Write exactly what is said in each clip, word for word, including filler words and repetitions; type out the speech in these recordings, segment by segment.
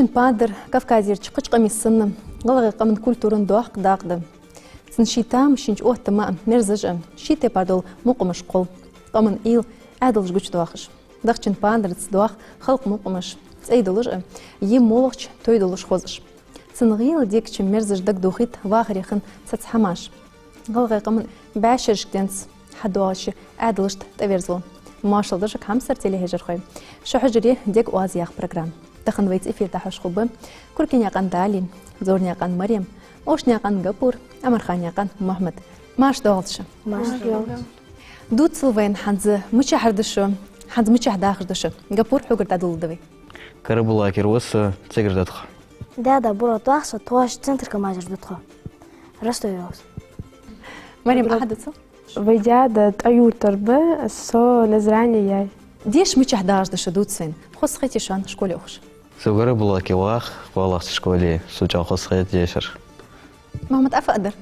Пандар Кавказерча кхыча къамий санна гӀалгӀай къаман культуран доккха дакъа да. Цун ший тамашийна оттам а, мерзаш а, ший тайпара дола мукъамаш кхолл. Къаман уйла, Ӏаьдалаш гучадоахаш. Дахчан пандарца доах халкъа мукъамаш, цӀай долаш а, е моллагӀча той долаш хозаш. Цун гӀийла дегача мерзаш дагадохийт вахарех цхьацца хӀамаш. ГӀалгӀай къаман бӀаьшерашка денз хьадоагӀача Ӏаьдалашта тӀаверзаву. Моаршал да шуга, хьамсара телехьежархой. Шун хьужаре «Дега оаз» яха программа. Тахан вайца эфира дӀахьош хургба Куркинаькъан Дали, Зоранаькъан Марем, Мовшанаькъан Гапур, Амарханаькъан Мухьмад. Маьрша доагӀалда шо. Маьрша доагӀалда. Дувцал вайна, хӀанз мичахьара да шо, хӀанз мичахьа дахаш да шо? Гапур, хьогара дӀадоладу вай. Карабулакера ва со, Цегара да тхо. Даь-да Бурат ва со, тхо центре мажар да тхо. Ростове ва со. Марем, ахьа дувцал. Вай даь-да тӀа юртара ба, со Назране яьй. Деша мичахьа дахаш да шо, дувца вайна. Хоза хетий шоана школе ухаш? Со Карабулаке вах, кхоалагӀча школе, со чӀоагӀа хоза хет дешар. Мухьмад, Ӏа фу дар?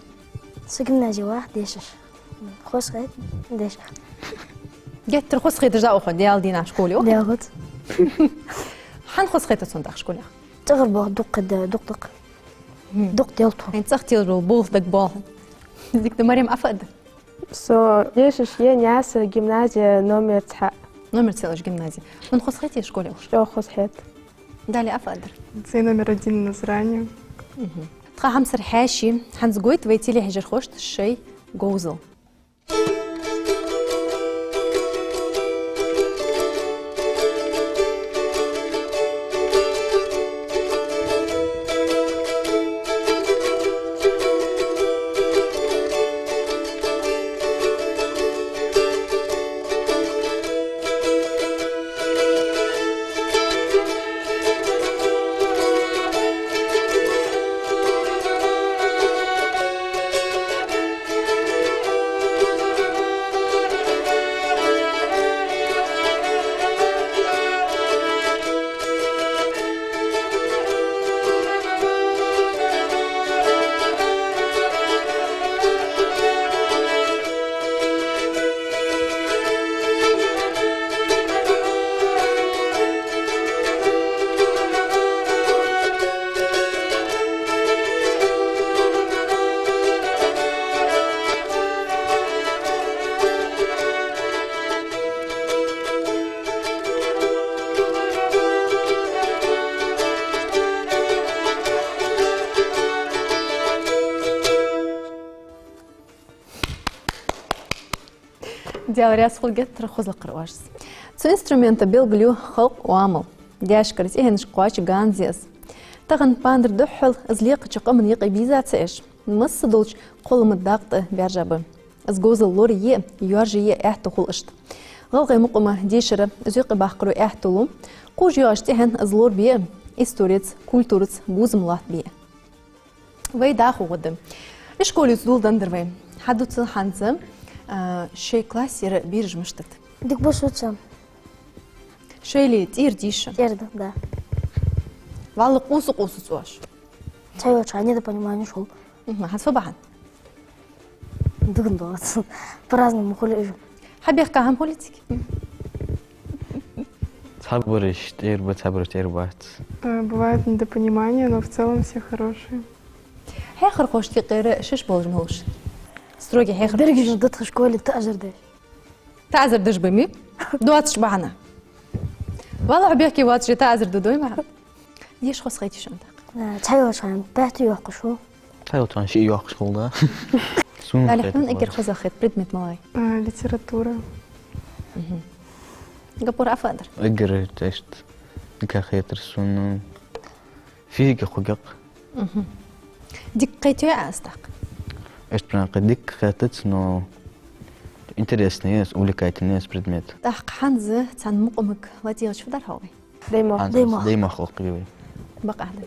Со гимназе вах, дешаш. Хоза хет дешар. Геттара хоза хеташ да укхо, Даьла дийнахьа школе ухаш? Даьла хоза. ХӀана хоза хет цунна тӀаккха школе? ЦӀагӀара болх дукха да, дукха-дукха. Мгм. Дукха делту. Хьайна цӀагӀа телаш бола болх дагабоал. Дика да. Марем, Ӏа фу дар? Со дешаш я Наьсара гимназе номер цхьаь. Номер цхьаь йолча гимназе. Хьона хоза хетий школе ухаш? ЧӀоагӀа хоза хет. Дали, Ӏа фу дар? Цей номер один Назране. Мгм. Тха хьамсара хьаьший, хӀанз гойт вай телехьежархошта шоай говзал. Даьла раьза хилва геттара хоза лакхара оаш. Цу инструмента белгало халкъа оамал. Даьшкара тӀехьенашка кхоачаш ганз я из. Тахан пандар духхьал из лекхача къаман юкъе бийза ца Ӏеш, масса долча кхоллама дакъа тӀа баьржа ба. Из говзал лорае а, йоаржае а аьттув хул иштта. ГӀалгӀай мукъама дешара из юкъе баккхаро аьттув лу, кхувш йоагӀача тӀехьенна из лорабе а, историца, культураца бувзам лоаттабе а. Вай дӀахо гӀо да. Ишколе дувцал деннадар вай. Хьадувцал хӀанз, а, шоай классера бераш мишта да? Дика ба шоца. Шоайла тӀера дий шо? ТӀера да, да. Валлахь, къувса-къувсац оаш. Цхьайолча хана недопониманеш хул. Мгм, хӀанз фу ба хьона? ДагадоагӀац. По-разному хуле уж. Хьабехка хӀама хулий цига? Цхьабараш тӀера ба, цхьабараш тӀера бац. Э, бывает недопонимание, но в целом все хорошие. Хьехархошта юкъера шиш болаш малаш? Строгий хьехархой. Дерригаш да тха школе таӀазар деш. ТаӀазар деш ба ми? Доацаш ба хьона. Валлахь, бехке воацаш таӀазар ду дой ма. Деша хоза хетий шоана тӀаккха? Э, цхьайолча хана пять йоаккхаш хул. Цхьайолча хана шиъ йоаккхаш хул, да. Сона Дали, хьона эггара хоза хет предмет малагӀа я? Э, литература. Мгм. Гапур, Ӏа фу дар? Эггара тешт дика хетар сона физика хургья. Мгм. Дика кхетий Ӏа из тӀаккха? Иштта прям кхы дика хетац, но интересный я из, увлекательный я из предмет. ТӀаккха хӀанз цхьан мукъамага латӀехача фу дар хьогӀий? Даймохк. ХӀанз даймохк. Даймохк лакхбе вай. Бакъахьа да.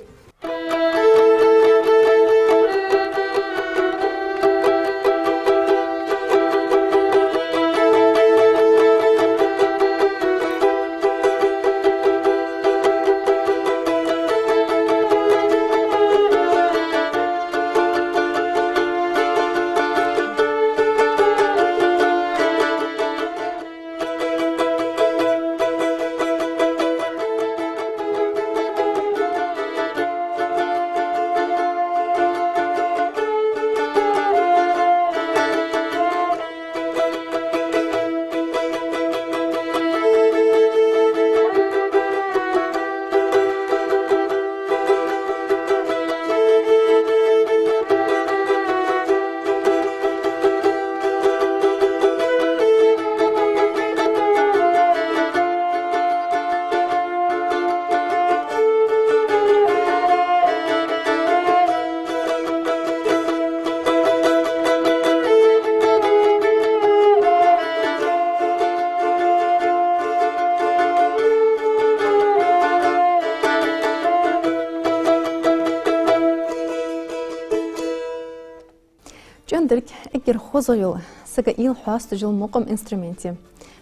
Укхаза йола, сага уйла хьоасташ йола мукъам инструмент я.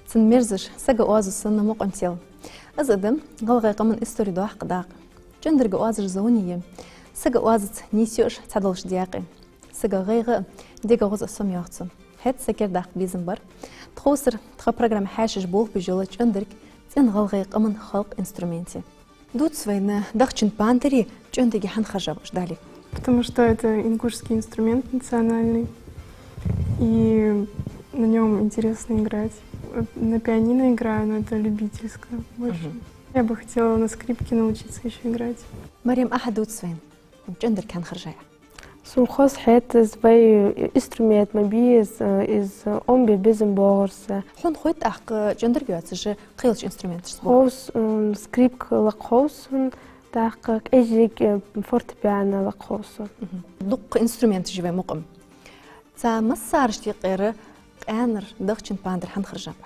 Цун мерзаш сага оазув санна мукъам тел. Из а да гӀалгӀай къаман истори доккха дакъа. ЧӀондарга оазаш зовнийя, сага оазаца нийсъеш цхьадолаш декъе. Сага гӀайгӀа а, дега гӀоз а сомайоах цо. ХӀаьта саг кердаккха безам бар. Тховсара тха программа хьаьшаш болх беш йола чӀондарг цӀен гӀалгӀай къаман халкъа инструмент я. Дувца вайна дахчан пандари чӀондари хьан харжаб, Дали? Потому что это ингушский инструмент национальный, и на нём интересно играть. На пианино играю, но это любительское больше. Мгм. Я бы хотела на скрипке научиться ещё играть. Марем, Ӏа дувца вайна, чӀондарг хьан харжаб? Сона хоза хет из, вай инструмент ма бий из, из Ӏомабе безам боагӀар са. Хьона хой тӀаккха чӀондарг йоацаш кхыйолча инструменташца бо? Ховс, м, скрипка лакха хов сона, тӀаккха кӀезига, э, фортепиано лакха хов сона. Мгм. Дукха инструменташ я вай мукъам. Цу массарашта юкъера къаьнара дахчан пандар хьан харжаб?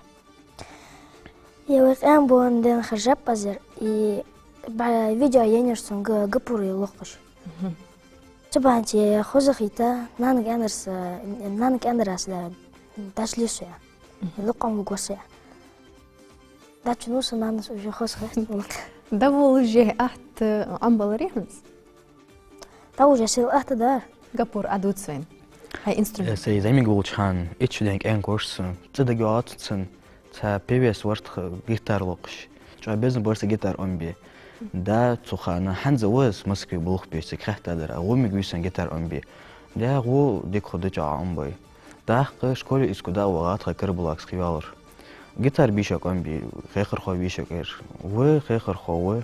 Е вай къаьна болча ден харжаб аз ер, и ба-, видео еннаяр сона га-, гапур локхаш. Мгм. Цу бахьанца хоза хийтта, нана кӀаьнара са, нана кӀаьнара са да-, дӀачуле со я. Мгм. Локха Ӏомавугаш со я. ДӀачунув со, нанас уже хоза хет. ДӀаволалуш атта Ӏомабаларий хьона из? ДӀаволалуш сел атта дар. Гапур, Ӏа дувца вайна хьай инструмент. Э, сай зӀамига волча хана итт шу даьнна кӀаьнк вар со, цӀи дагайоагӀац сона, цхьа певец вар тха гитара локхаш. ЧӀоагӀа безам бар са гитара Ӏомабе. Да, цу хана хӀанз а ва из Москве болх беш, цига хаттар дар, гӀо мегаргвий сона гитара Ӏомабе. Да, гӀо дика хургда чӀоагӀа Ӏомабой. ТӀаккха школе искусств дӀа а ваха, тха Карабулакске ваьлар. Гитара бийшаб Ӏомабе, хехархо вийшаб ер. Ва, хехархо ва.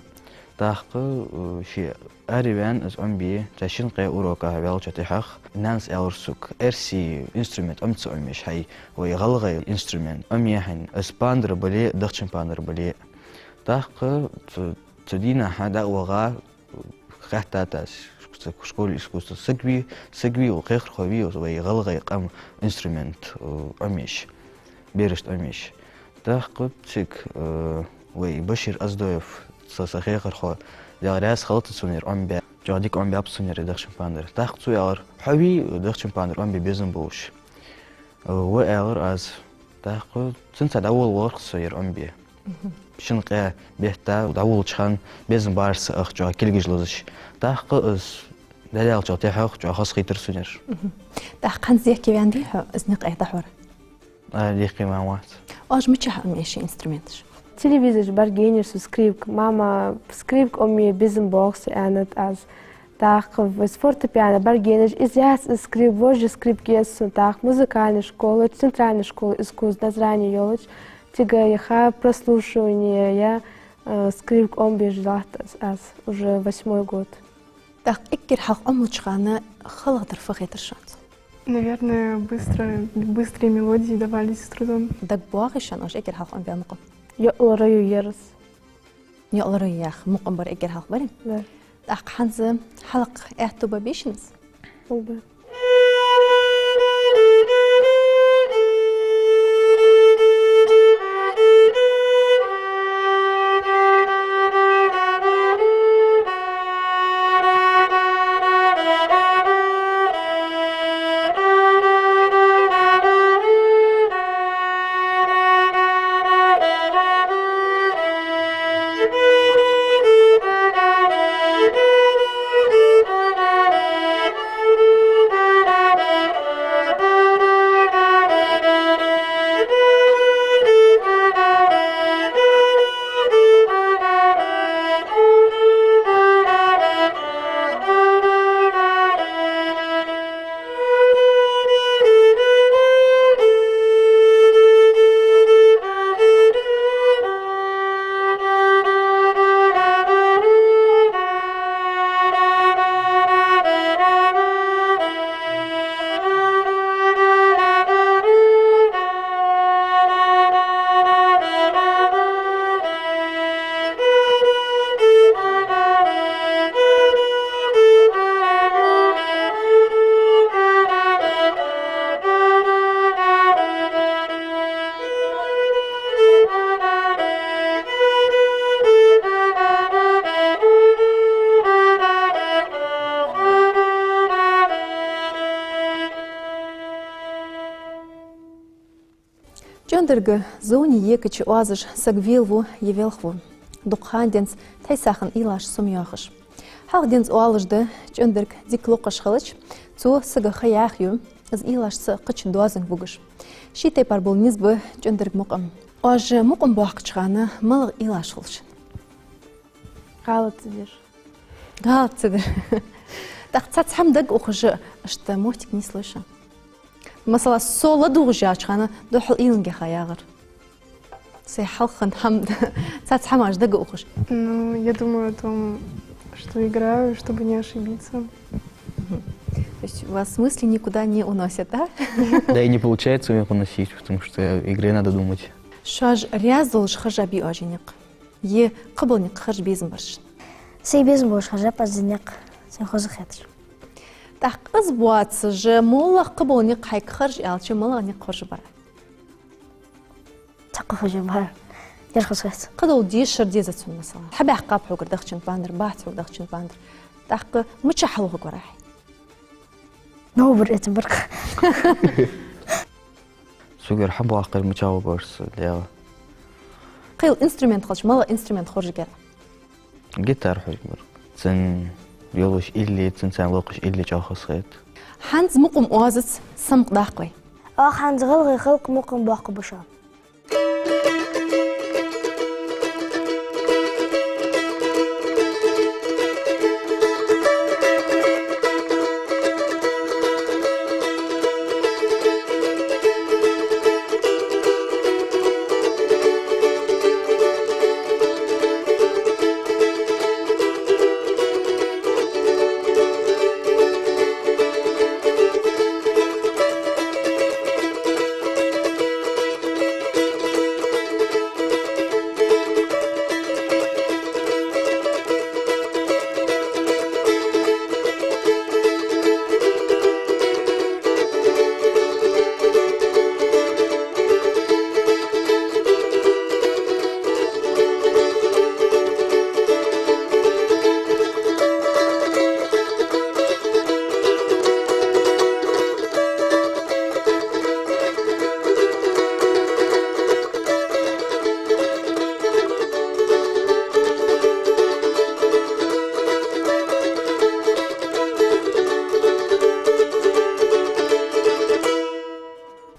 ТӀаккха, э, ше араваьнна из Ӏомабе, цхьа шин-ткъаь уроках ваьлча тӀехьагӀа, нанас аьлар сога: «Эрсий инструмент Ӏомаца Ӏомаеш хьай, вай гӀалгӀай инструмент Ӏомае хьайна, из пандар бале а, дахчан пандар бале а». ТӀаккха цу, цу дийнахьа дӀа а ваха, хаттар даьд аз, ш-, школе искусств саг вий, саг вий, укх хехархо вий, вай гӀалгӀай къаман инструмент, э, Ӏомаеш, берашта Ӏомаеш. ТӀаккха цига, э, вай Башир Оздоев, са, са хехархо, Даьла раьза хилва цунна, ер Ӏомабаьб. ЧӀоагӀа дика Ӏомабаьб цунна ер дахчан пандар. ТӀаккха цо аьлар: «Хьо вий дахчан пандар Ӏомабе безам болаш?» Э, ва, аьлар аз. ТӀаккха цунца дӀаволавелар со ер Ӏомабе. Мгм. Шин-ткъаь бетта дӀаволалуча хана безам бар са ах чӀоагӀа кулгаш лазаш. ТӀаккха из дӀадаьлчул тӀехьагӀа чӀоагӀа хоза хийтар сона ер. Мгм. ТӀаккха хӀанз дехке ваьннадий хьо из никъ дӀахьор? А, дехке ваьнна вац. Оаш мичахьа Ӏомаеш шоай инструменташ? Телевизорчу бӀаргаяйнаяр сона скрипка. Мама, скрипка Ӏомае безам боагӀа са, аьннад аз. ТӀаккха из фортепиано бӀаргаяйнаяр, из яц, из скрипка, вож скрипка я сона. ТӀаккха музыкальная школа, центральная школа искусств Назране йолча, цига яха прослушивание я, э, скрипка Ӏомабеш латт аз, аз уже восьмой год. ТӀаккха эггара хьалха Ӏомалуча хана хала дар фу хетар шоана? Наверное, быстро, быстрые мелодии давались с трудом. ДагабоагӀий шоана оаш эггара хьалха Ӏомабаь мукъам? «ЙоӀ лораю» яр из. «ЙоӀ лораю» яха мукъам бар эггара хьалха, барий? Да. ТӀаккха хӀанз хьалакха аьттув ба бийшанас? Хул ба. ЧӀондарга зовни екача оазаш саг велаву е велхаву. Дукха хана денз тхьайсагӀа уйлаш сомайоахаш. Хьалха денз оалаш да, чӀондарг дика локхаш хилча, цо сага ха яхъю, из уйлашца кхыча доазонга вугаш. Ший тайпара бола низ ба чӀондарга мукъам. Оаш мукъам боаккхача хана малагӀа уйлаш хул шун? ГӀалат ца деш. ГӀалат ца деш. ТӀаккха цхьацца хӀама дага ухаш, иштта моттиг нийслой шун? Масала, со ладувгӀаш яхача хана духхьал уйланга ха ягӀар. Сай хьалха хӀама, цхьацца хӀамаш дага ухаш. Ну, я думаю о том, что играю, чтобы не ошибиться. Мгм. То есть вас мысли никуда не уносят, да? Да и не получается у них уносить, потому что в игре надо думать. Шоаш раьза долаш хержа бий оаш никъ? Е кхыбола никъ хержа безам бар шун? Сай безам болаш хержаб аз никъ, сай хоза хеташ. ТӀаккха из боацаш, моллагӀа кхыбола никъ хьайга хержа аьлча, малагӀа никъ хержа бар? Цхьаккха хержа бар. Ер хоза хет. Кхыдола дешар деза цунна, масала. Хьабаьккхаб хьогара дахчан пандар, бац хьога дахчан пандар. ТӀаккха мича хьалухаргвар хьо? Новбар эцам баркха. Цугара хьабоаккхар мича ва барс лела. Кхыйола инструмент хилча, малагӀа инструмент хоржаргьяр? Гитара хоржаргьяр. Цун йолаш илли, цунца локхаш илли чӀоагӀа хоза хет. ХӀанз мукъам оазаца самукъадаккха вай. Оаха хӀанз гӀалгӀай халкъ мукъам боаккхаргба шоана.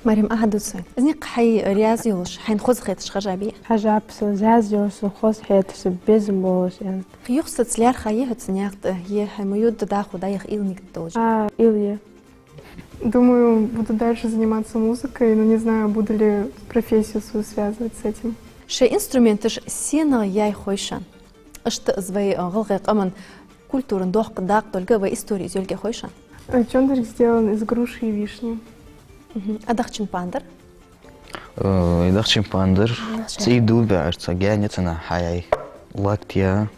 Марем, Ӏа дувца. Из никъ хьай раьза йолаш, хьайна хоза хеташ хержа бий? Хержаб са, раьза йолаш, са хоза хеташ, са безам болаш, ян. Юхсац лаьрхӀа е хьо цу наькъа тӀа, е хьай ма юрта даху дӀаяха уйла никъ долаш? А, уйла я. Думаю, буду дальше заниматься музыкой, но не знаю, буду ли профессию свою связывать с этим. Шоай инструменташ сенах яй хой шоана? Иштта из вай, а, гӀалгӀай къаман культуран доккха дакъа долга, вай истори из йолга хой шоана? Э, чондарг сделан из груши и вишни. Мгм. А дахчан пандар? Э, и дахчан пандар. Дахчан. ЦӀий дув баьрца, гаьна цӀена хьаяй. Лактия.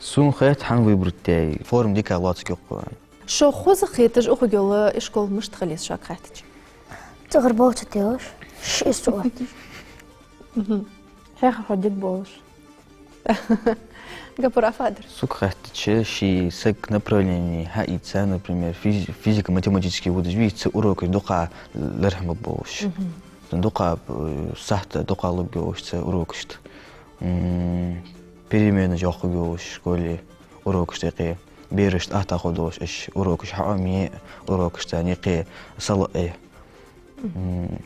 Сона хет хьан выбрать яй. Форма дика лоацца кхы. Шо хоза хеташ ухаргйола ишкол мишта хила еза шуга хаьттача? Цхьа гӀар болча телаш, ши из чу отташ. Мгм. Хьехархо дика болаш. Гапур, Ӏа фу дар? Сога хаьттача, ший саг направлени хьаийца, например, физи-, физико-математически водаш вий, цу урокаш дукха лерхӀам беш болаш. Мгм. Дукха, э, сахьат дукха лургйолаш цу урокашта. М, переменаш йоаккхаргйолаш школе урокашта юкъе. Берашта аттагӀа долаш уж урокаш хьаӀомае, урокашца юкъе салаӀае. Мгм. М,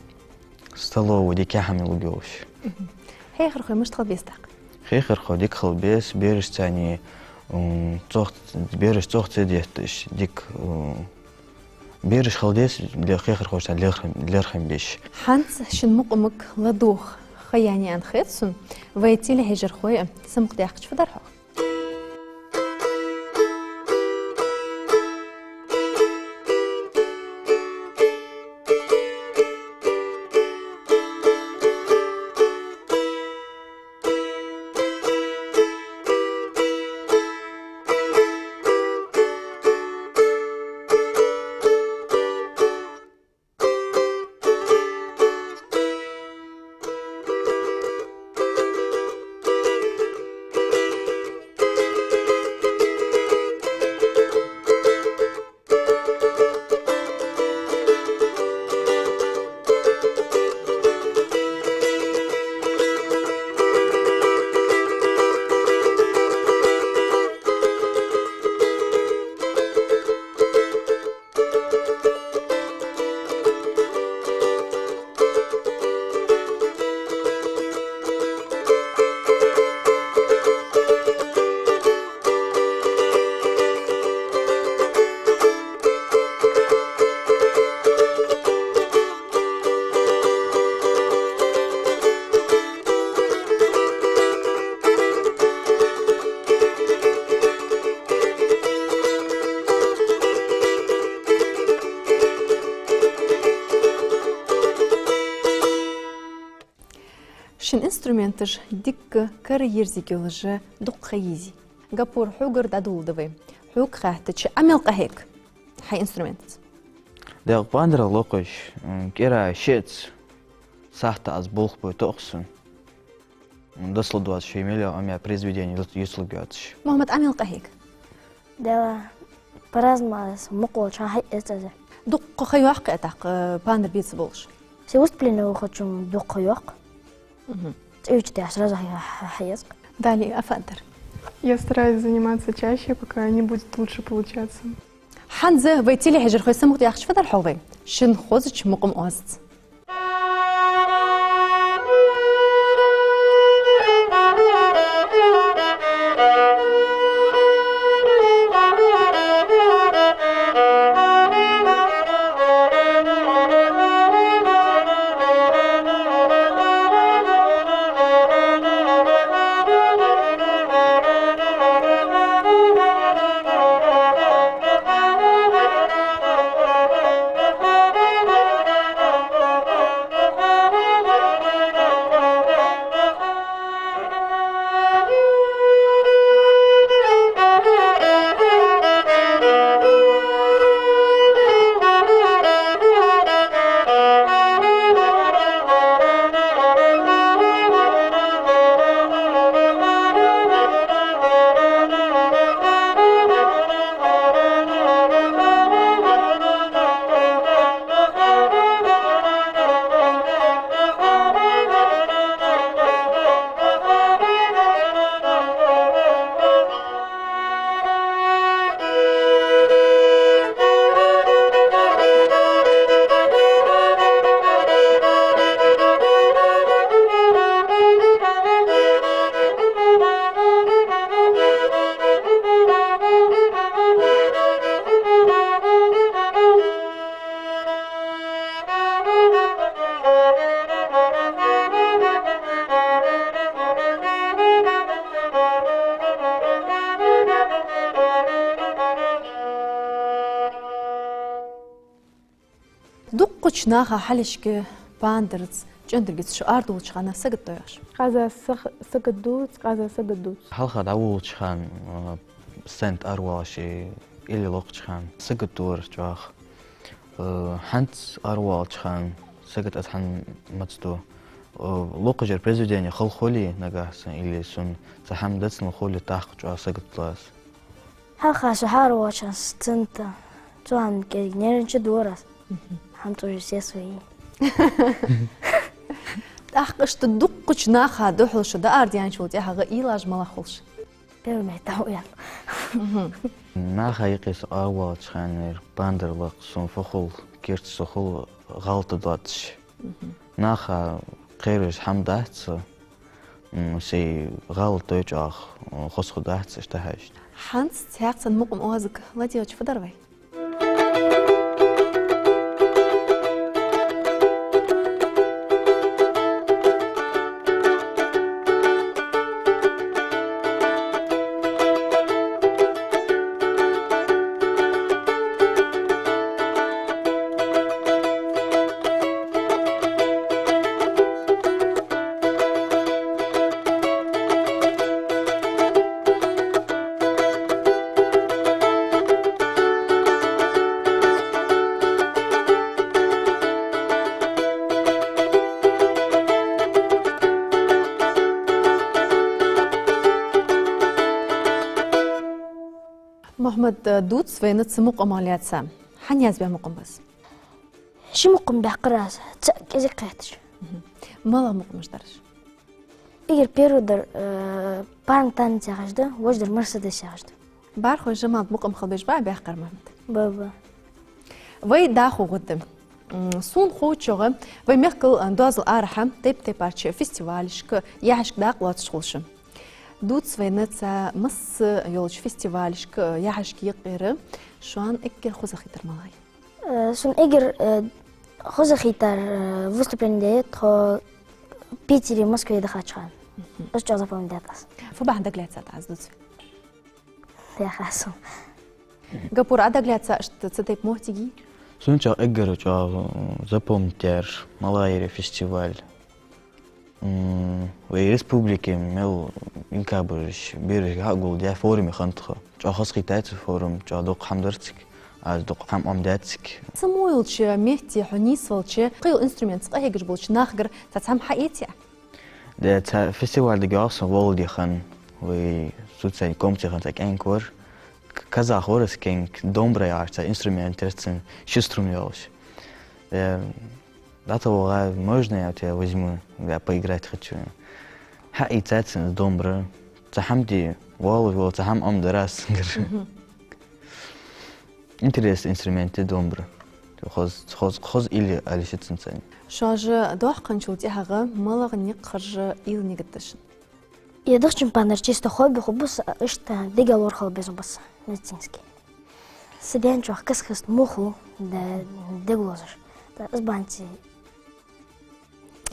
столове дика хӀама лургйолаш. Мгм. Хьехархой мишта хила беза тӀаккха? Хьехархо дика хила беза, берашца, м, цох, бераш цох ца детташ, дика, м, бераш хила деза, ле-, хьехархошца лерхӀам, лерхӀам беш. ХӀанз шун мукъамага ладувгӀа ха яьннай аьнна хет сона, вай телехьежархой самукъадаьккхача фу дар хьо? Шун инструменташ дикка карайирзаргйолаш дукха ха йийзай. Гапур, хьогара дӀадоладу вай. Хьога хаьттача, Ӏа мел къахьег хьай инструментаца? Декъа пандар локхаш, м, кӀира шиъаца сахьата аз болх бой тоъах сона. М, дасла доацаш ший мел йола Ӏомаяь произведени юц-, юцалургйоацаш. Мухьаммад, Ӏа мел къахьег? Дела, по-разному аз мукъа волча хана хьаэц аз. Дукха ха йоаккхий Ӏа тӀаккха, э, пандар беца болаш? Се выступлени вахача дукха ха йоаккх. Мгм. ЦӀи йича тӀехьа сразу хьа-, хьа-, хьаэц. Далее, Афандар. Я стараюсь заниматься чаще, пока не будет лучше получаться. ХӀанз вай телехьежархой самукъадаьхача фу дар хьогӀ вай? Шун хозача мукъам оазаца. Дуккхача наха хьалхашка пандарца чӀоагӀа дергдац шо, арадоалача хана сагот ду яхаш? Къаьстта саг-, сагот дувц, къаьстта сагот дувц. Хьалха дӀаволалуча хана, э, сцена тӀа аравоалаш, или локхача хана сагот дора чӀоагӀа. Э, хӀанз аравоалача хана сагот аз хӀана маца ду? Э, локхаш йола произведени хала хуле нагахьа санна, или сона цхьа хӀама дацанал хуле, тӀаккха чӀоагӀа сагот ду аз. Хьалха со хьааравоалача хана сцена тӀа, цу хана кӀезига нервнича дора аз. Мгм. ХӀанз уже все свои. ТӀаккха иштта дуккхача наха духьал шо дӀаарадаьнначул тӀехьагӀа уйлаш малагӀа хул шун? Первый место уян. Мгм. Наха юкъе со аравоалача хана, пандар лакха, сона фу хул, керта со хул гӀалат доацаш. Мгм. Наха кхераш хӀама дац, м, сай гӀалат дой чӀоагӀа, м, хоза хургдац, иштта хьаьшт. ХӀанз цхьаькха санна мукъам оазага ладийгӀача фу дар вай? Мухьаммад, дувца вайна цу мукъамах лаьца. Хьанна язбаь мукъам ба из? Ши мукъам баьккхар аз, цаӀ кӀезига кхетташ. Мгм. МалагӀа мукъамаш дар уж? Эггара первый дар, э, парный танец яхаш да, вож дар Мерседес яхаш да. БархӀ вож Жамалда мукъам хила безаш ба баьккхар, Мухьаммад? Ба, ба. Вай дӀахо гӀоргда. М, сона ховчох, вай мехкал, э, доазол арахьа тайп-тайпарча фестивалашка, яхьашка дакъа лоацаш хул шо. Дувца вайна цу масса йолча фестивалашка, яхьашка юкъера шоана эггара хоза хийтар малагӀа я? Э, сона эггара, э, хоза хийтар, э, выступлени даьд тхо Питере, Москве дахача хана. Мгм. Из чӀоагӀа запомнить даьд аз. Фу бахьан дагалаьцад Ӏа из дувца вайна? Яхар сона. Гапур, Ӏа дагалаьца иштта цу тайпа моттигаш? Сона чӀоагӀа эггара чӀоагӀа, м, запомнить яьр малагӀа яр фестиваль. М, вай республике мел инкабараш, бераш хьагулдаь форум хиннад тхо. ЧӀоагӀа хоза хийттай цу форум, чӀоагӀа дукха хӀама дар цига, аз дукха хӀама Ӏомадаьд цига. Цу мо йолча метте хьо нийсвелча, кхыйола инструментаца къахьегаш болча нахагара цхьацца хӀама хьаэций Ӏа? Да, цхьа фестивале дӀайоагӀа со Вологде хинна, вай суцани комце хинна цхьа кӀаьнк вар. К-, казах вар из кӀаьнк, домбра яхаш цхьа инструмент яр цун, ши струн йолаш. Да, ДӀатӀавоагӀа, можно я у тебя возьму, я поиграть хочу. Хьаийцад цунна домбра. Цхьа хӀама де, воаллахӀи, воаллахӀи, цхьа хӀама Ӏомадаьр аз цунгара. Мгм. Интересный инструмент да домбра. Хоза, хоза, хоза уйла я, аьлча цунца. Шоаш дӀахьокхачул тӀехьагӀа малагӀа никъ хержа уйла-нигат да шун? Е дахчан пандар чисто хобби хургба са, иштта дега лоархӀар безам ба са, медицински. Са даьна чӀоагӀа каст-каста мух хул, да, дега лозаш. Да, из бахьан ца.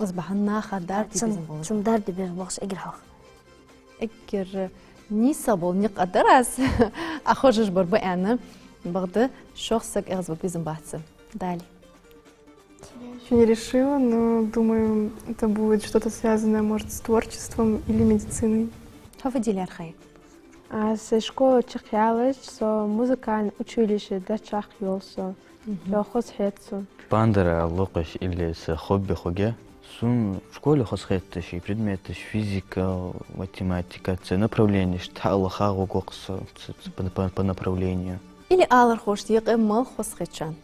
Из бахьан наха дарба де безам болаш. Цун дарба де безам болаш эггара хьалха. Эггара нийса бола никъ а дар аз, Ӏа хержаш бар ба аьнна, бакъда шох саг эгӀазварг безам бац. Далее. Я ещё не решила, но думаю, это будет что-то связанное, может, с творчеством или медициной. Хьо фу де лаьрхӀа я? А, са школа чакхъялча, со музыкальный училище дӀачакхйоал со. Мгм. Чо хоза хет сона. Пандара локхаш или са хобби хургья. Сона школе хоза хеташ предметаш, физика, математика, цу направленеш тӀа ала хагӀу гӀокх со, ц-, ц-, по, по, по направлению. Или алархошта юкъе мала хоза хет шоана?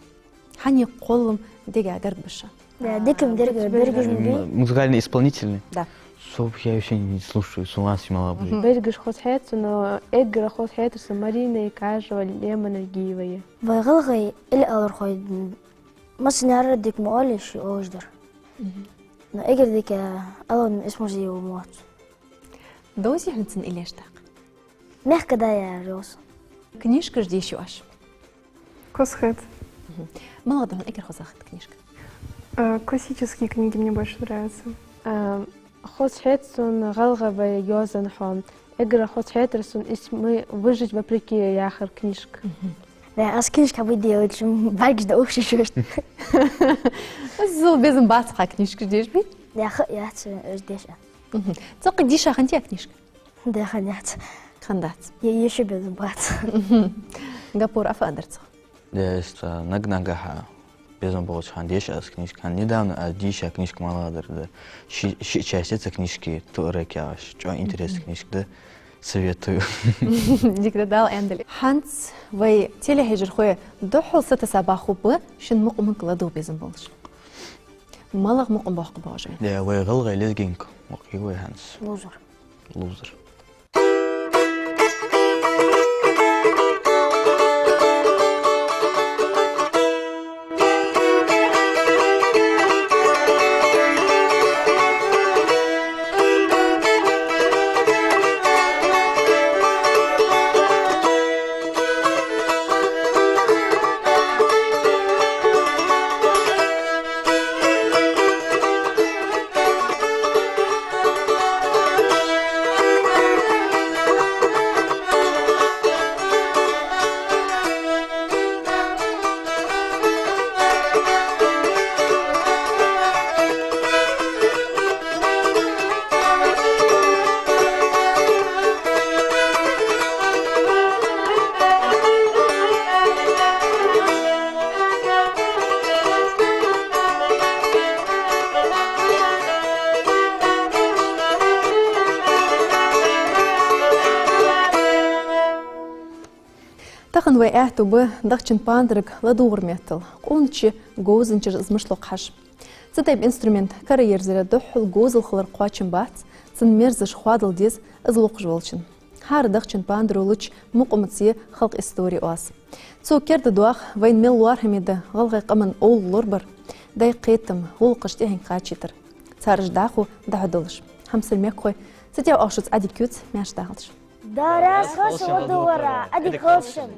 Хьан кхоллам дега гарга ба шоана? Да, дикам дерга, берригаш ма бий. М-, музыкально-исполнительный? Да. Со б-, я вообще не слушаю, со ванс мала бий. Мгм. Берригаш хоза хет сона, но эггара хоза хетар сона Марина Икажева, Лема Нагиева я. Вай гӀалгӀай или алархой, м, массанена дика ма оалий шоай оалаш дар. Мгм. Но эггара дика Алана Исмурзиева ма оал. Довзий хьона цун илеш тӀаккха? Мехка да яр йоас. Книжкаш дийший оаш? Кос хет. Мгм. МалагӀа да хьона эггара хоза хет книжка? Э, классические книги мне больше нравятся. Э, хоза хет сона гӀалгӀай йоазонхой. Эггара хоза хетар сона «Из мы выжить вопреки» яхар книжка. Мгм. Да, аз книжка хьабой дийшача, бӀаргаш да ухаш шоашта. Зул безам бац хьа книжкаш деша, бий? Да, ха, яц, уж деша. Мгм. Цкъа дийша хиннадий книжка? Да, хиннаяц. Хиннадац. Е-, ешо безам бац. Мгм. Гапур, Ӏа фу аьннадар цох? Да, аз цкъа наг-нагахьа безам болча хана деша аз книжка. ХӀанз недавно аз дийша книжка малагӀа дар да. Ши-, ши часть я цу книжки, «Туарек» яхаш. ЧӀоагӀа интересная книжка да. Советую. Дика да, Дала аьннадале. ХӀанз вай телехьежархой духхьал сатувсаш ба хӀанз шун мукъамага ладувгӀа безам болаш. МалагӀа мукъам боаккхаргба оаш? Да, вай гӀалгӀай лезгинка мукъа я вай хӀанз. Лузар. Лузар. Тахан вай аьттув ба дахчан пандарга ладувгӀара меттала, къонача говзанчара из мишта локх хьажа. Цу тайпа инструмент кара ерзара духхьал говзал хилар кхоачам бац, цун мерзаш хоадала деза из локхаш волчунна. ХӀара дахчан пандаро луча мукъамаца я халкъа истори оаз. Цо кердадоах вайна мел лоархӀаме да гӀалгӀай къаман овла лорабар, даьй кхетам, гӀулакхаш тӀехьенга кхачийтар. Цар уж дӀахо дӀахьо долаш. Хьамсара мехкахой, цу тӀа оаха шуца Ӏадика ювц, маьрша дахалда шо. Дала раьза хилва шоана ладувгӀара, Ӏадика хилда шун.